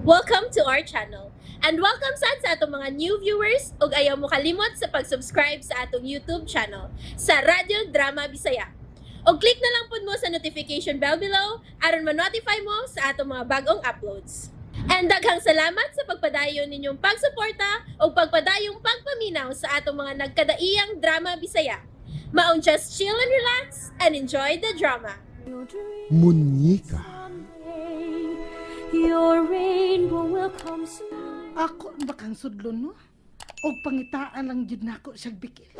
Welcome to our channel. And welcome sad sa atong mga new viewers ug ayaw mo kalimot sa pag-subscribe sa atong YouTube channel sa Radyo Drama Bisaya. Og click na lang pud mo sa notification bell below aron ma-notify mo sa atong mga bagong uploads. And daghang salamat sa pagpadayon ninyong pagsuporta ug pagpadayong pagpaminaw sa atong mga nagkadaiyang drama Bisaya. Maong just chill and relax and enjoy the drama. Munyika. Your rainbow will come soon. Ako ba kang sudlon, no? Og pangitaan lang jud nako siyag bikil.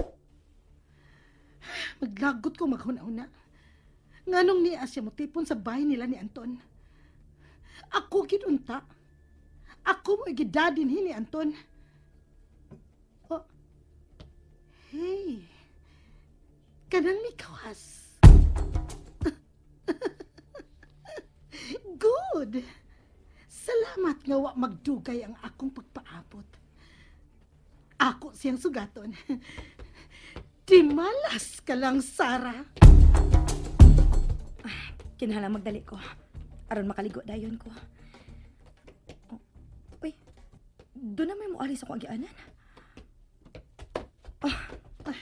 Maglagot ko maghuna-huna. Nganong niya siya motipon sa bahay nila ni Anton? Ako gid unta. Ako mo gidadin ni Anton. Oh. Hey. Kanang mikawas. Good. Salamat nga wa magdugay ang akong pagpaabot. Ako siyang sugaton. Di malas ka lang, Sara. Kinahanglan magdali ko. Aron makaligo dayon ko. Oh, uy, doon na may muali sa akong agianan. Ah, ay.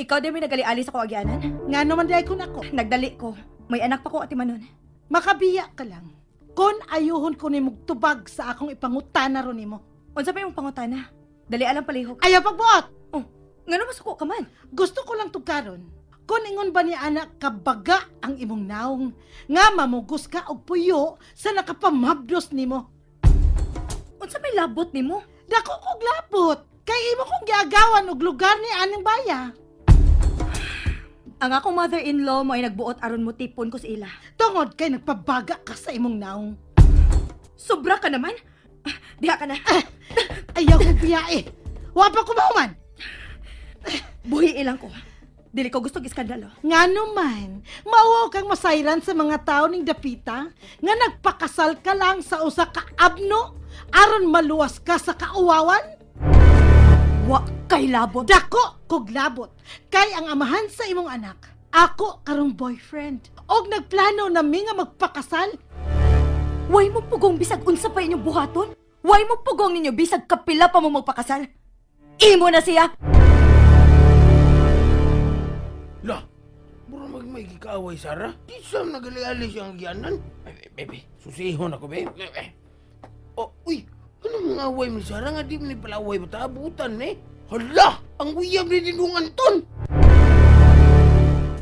Ikaw din may nagali-ali sa akong agianan? Nga naman di ay kun ako. Nagdali ko. May anak pa ko ati manon. Makabiya ka lang. Kon ayuhon ko nimo tubag sa akong ipangutana ron nimo. Unsa pa imong pangutana? Dali alang palihog. Ayaw pagbuot. Oh, ngano masuko ka man? Gusto ko lang tugaron. Kon ingon ba ni anak kabaga ang imong naong nga mamugos ka og puyo sa nakapamabdos nimo. Unsa may labot nimo? Dako kog labot kay imo kong giagawan og lugar ni aning baya. Ang akong mother-in-law mo ay nagbuot aron mo tipon ko sa ila. Tungod kay nagpabaga ka sa imong naong. Sobra ka naman. Ah, diha ka na. Ayaw kong biyae. Wa pa ko mahuman. Buhi ilang ko. Dili ko gusto iskandalo. Nga naman, mauwaw kang masayran sa mga tao ning dapita nga nagpakasal ka lang sa usa ka abno aron maluwas ka sa kauwawan? Wa kay labot. Dako kog labot kay ang amahan sa imong anak. Ako karong boyfriend. Og nagplano nami nga magpakasal. Way mo pugong bisag unsa pa inyong buhaton? Way mo pugong ninyo bisag kapila pa mo magpakasal? Imo na siya! La, mura mag may gikaaway, Sara. Di siya nagali-ali siyang giyanan. Ay, bebe, susihon ako, bebe. Eh, oh, uy, ano mga away mo, Sara? Nga di mo ni palaway ba taabutan, eh? Hala, ang uyab ni Dindong Anton.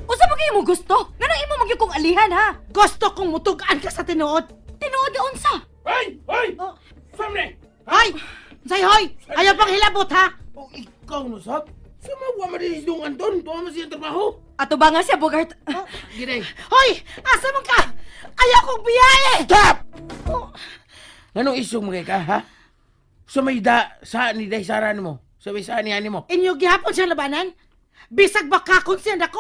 Unsa ba kayo mo gusto? Nganong imo magyud kong alihan ha? Gusto kong mutugan ka sa tinuod. Tinuod na unsa? Ay, ay! Oh. Samne! Hoy! Say hoy! Ayaw pang hilabot ha! Oh, ikaw na, sab. Sama, wa man din si Dindong Anton. Tuwa man siyang trabaho. Ato ba nga siya, Bogart? Ginay. Hoy! Asa man ka? Ayaw kong biyae! Stop! Oh. Anong isog mo kay ka, ha? Sa may da, sa ni Day Sara nimo. Sa may sa ni ani mo. Inyo gihapon siya labanan? Bisag bakakon siya nako.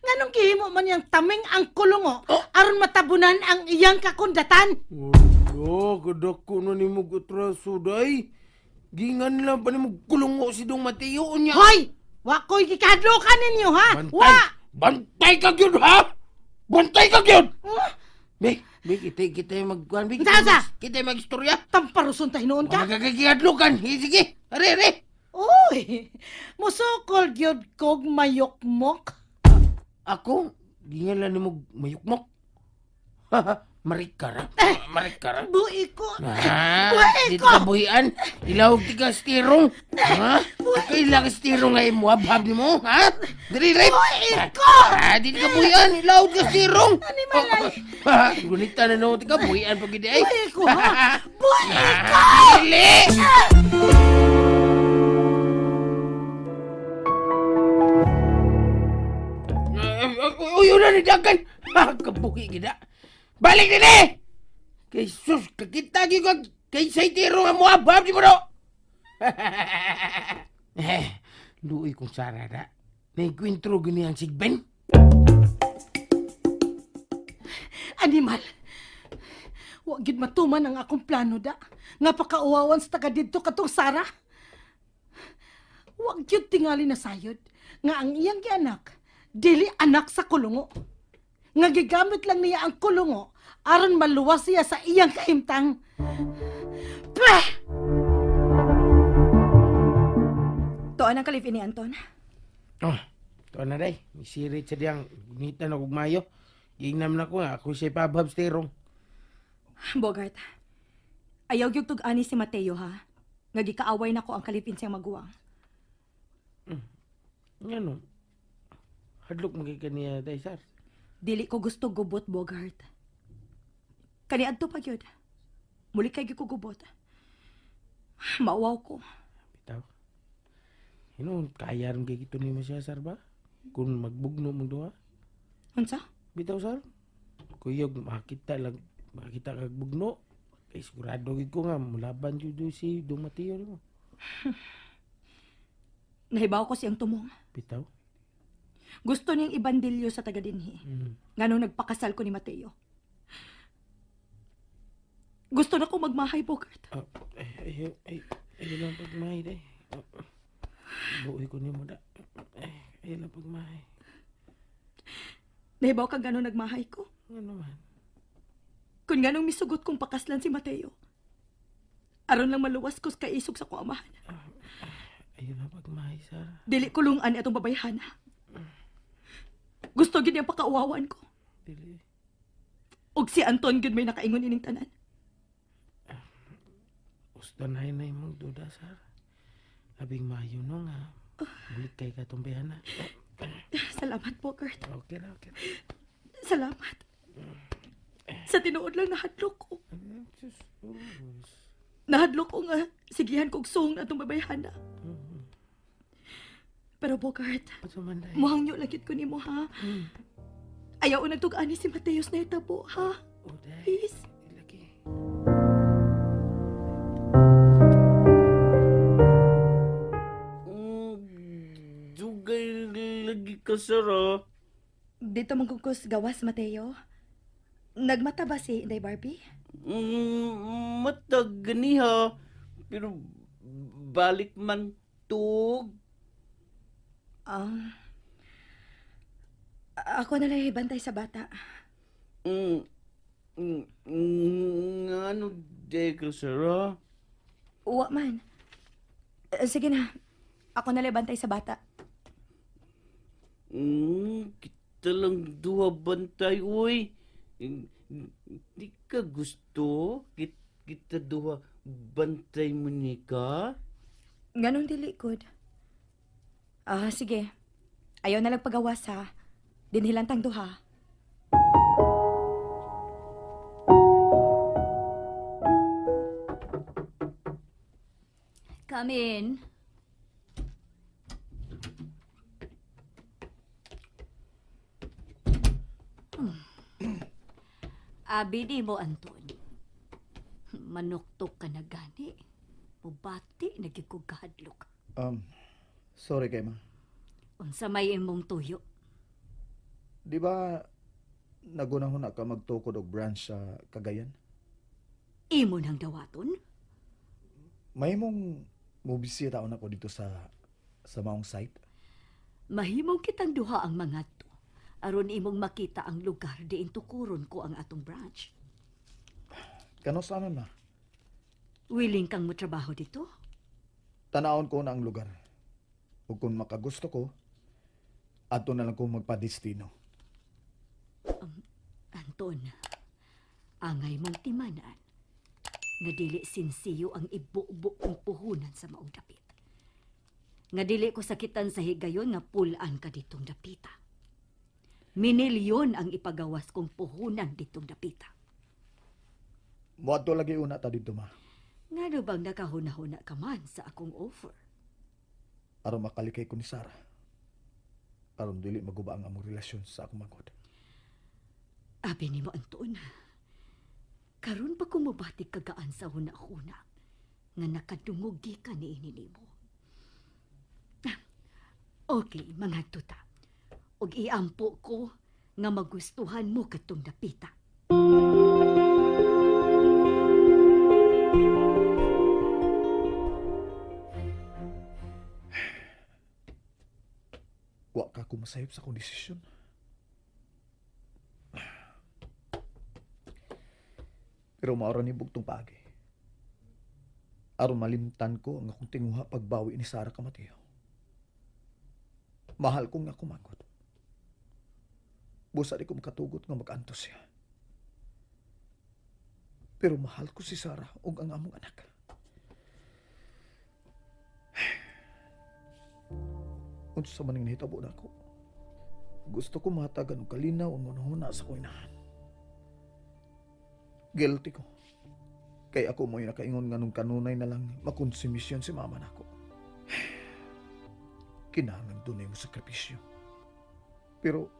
Nganong gihimo man niyang taming ang kulungo Oh. aron matabunan ang iyang kakundatan? Wala, kadako na ni mo atraso, day. Gingan lang pa ni mo kulungo si Dong Mateo niya. Hoy! Wa ko'y gikadlukan ninyo ha? Bantay! Wa! Bantay ka gyud, ha? Bantay ka gyud! Oh, Be, be, kita, kita yung mag... Be, Unsa, unsa? Kita yung mag-istorya. Tamparuson tayo noon ka? Magkakikadlukan. Sige, are, are. Uy! Musukol gyud kog mayukmok. Ako, gingan lang ni mo mayukmok. Marikara. Marikara. Buhi ko. Ah, Buhi dito ko! ka buhian. Ilawag ti ka stirong. Ha? Kaila ka stirong nga imuhabhab ni mo, ha? Dili, dili. Buhi ko! Ah, dito ka buhian. Ilawag ka stirong. Animalay. Ha? Gunita na no, ti ka buhian pag gidi ay. Buhi ko ha? Buhi ko! Ah, Dili! Uy, uy, ni dagan. Ha, kabuhi gida. Balik dili! Kay sus, kakita gyud ka kay say tiro nga muhabhab di mo do. Eh, luoy kong Sara da. Naigkwentro gini ang sigben. Animal. Wa gid matuman ang akong plano da. Nga pakauwawan sa taga didto katong Sara. Wa gyud tingali na sayod nga ang iyang gianak dili anak sa kulungo. Nga gigamit lang niya ang kulungo aron maluwas siya sa iyang kahimtang. Pweh! Tuan ang kalipin ni Anton. Oh, tuan na day. Misirit sa diyang gunita na kog mayo. Giingnam na ko nga ako siya pabhab sa tirong. Bogart, ayaw gyud tug-ani si Mateo ha. Nga gikaaway nako ang kalipin siyang maguwang. Ngano? Hadlok mo kay kaniya day, sir. Dili ko gusto gubot, Bogart. Kaniadto pa gyud. Muli kay gyud ko gubot. Mauwaw ko. Bitaw. Hinuon, kaya rin kay kito nimo siya, sir ba? Kung magbugno mong duha. Unsa? Bitaw, sir. Kuyog, makita lang, makita kag bugno. Kay sigurado gid ko nga, mulaban jud do si Dong Mateo nimo. Nahibaw ko siyang tumong. Bitaw. Gusto niyang ibandilyo sa taga dinhi. Nganong nagpakasal ko ni Mateo. Gusto na ko magmahay, Bogart. Ah, ay, ay, ay, ay, lang pagmahay day. Ah, buhi ko nimo da. Ay, ay lang pagmahay. Nahibaw ka gano'ng nagmahay ko. Ano man? Kung ganong misugot kong pakaslan si Mateo. Aron lang maluwas ko sa kaisog sa kong amahan. Ayun lang pagmahay, sir. Dili kulungan atong babayhana. Gusto gid niyang pakauwawan ko. Dili. Og si Anton gid may nakaingon ining tanan. Ustanay na imong duda, sir. Labing maayo no nga. Bulit kay katumbihan na. Salamat, Bogart. Okay ra, okay ra. Salamat. Sa tinuod lang nahadlok ko. Ay, Diyos, oh. Nahadlok ko nga sigihan kog suong na atong babayhana. Pero Bogart, Unsa man day? muhangyo lang gyud ko nimo ha. Ayaw nagtug-ani si Mateus na itabo ha. Oh, day. Please. Lagi. Dugay lagi ka, sir, ah. Dito mangkukos gawas, Mateo. Nagmata ba si Inday Barbie? Mata ganiha. Pero balik man tug. Ako na lang bantay sa bata. Ngano de ka, sir, ah? Uwa man. Sige na. Ako na lang bantay sa bata. Kita lang duha bantay, uy. Di ka gusto? Kita duha bantay mo ni ka? Ganun dili, good. Ah, sige. Ayaw na lang pagawas, ha. Dinhilan tang duha. Come in. Abi di mo, Anton. Manuktok ka na gani. Mubati na gyud ko gahadlok. Sorry kay ma. Unsa may imong tuyo? Di ba nagunahon na ka magtukod og branch sa Cagayan? Imo nang dawaton? May mong mubisita na ko dito sa maong site. Mahimong kitang duha ang mga to. Aron imong makita ang lugar diin tukuron ko ang atong branch. Kano sa na? Willing kang motrabaho dito? Tanawon ko na ang lugar. Ug kung makagusto ko, adto na lang ko magpadestino. Anton, angay mong timanan nga dili sinsiyo ang ibubo kong puhunan sa maong dapit. Nga dili ko sakitan sa higayon nga pulaan ka ditong dapita. Minilyon ang ipagawas kong puhunan ditong dapita. Moadto lagi una ta didto ma. Ngano bang nakahuna-huna ka man sa akong offer? Aron makalikay ko ni Sarah. Aron dili maguba ang among relasyon sa akong manghod. Abi ni mo, Anton. Karon pa kumubati kagaan sa huna-huna nga nakadungog gi ka ni nimo. Ah, okay, mga tuta. Og iampo ko nga magustuhan mo katong dapita. Wa ka kumasayop sa akong desisyon. Pero maura ni bugtong paagi. Aron malimtan ko ang akong tinguha pagbawi ni Sara Kamateo. Mahal kong nakumagot. Busa di ko makatugot nga mag-antos siya. Pero mahal ko si Sara ug ang among anak. Unsa man ning nahitabo nako. Gusto ko mahatagan og kalinaw ang hunahuna sa akong inahan. Guilty ko. Kay ako mo'y nakaingon nga nung kanunay na lang makonsumisyon si mama nako. Kinahanglan dunay mo sakripisyo. Pero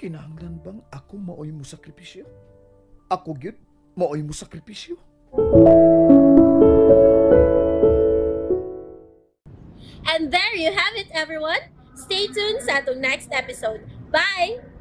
kinahanglan bang ako maoy mo sakripisyo? Ako gyud maoy mo sakripisyo? And there you have it, everyone. Stay tuned sa atong next episode. Bye!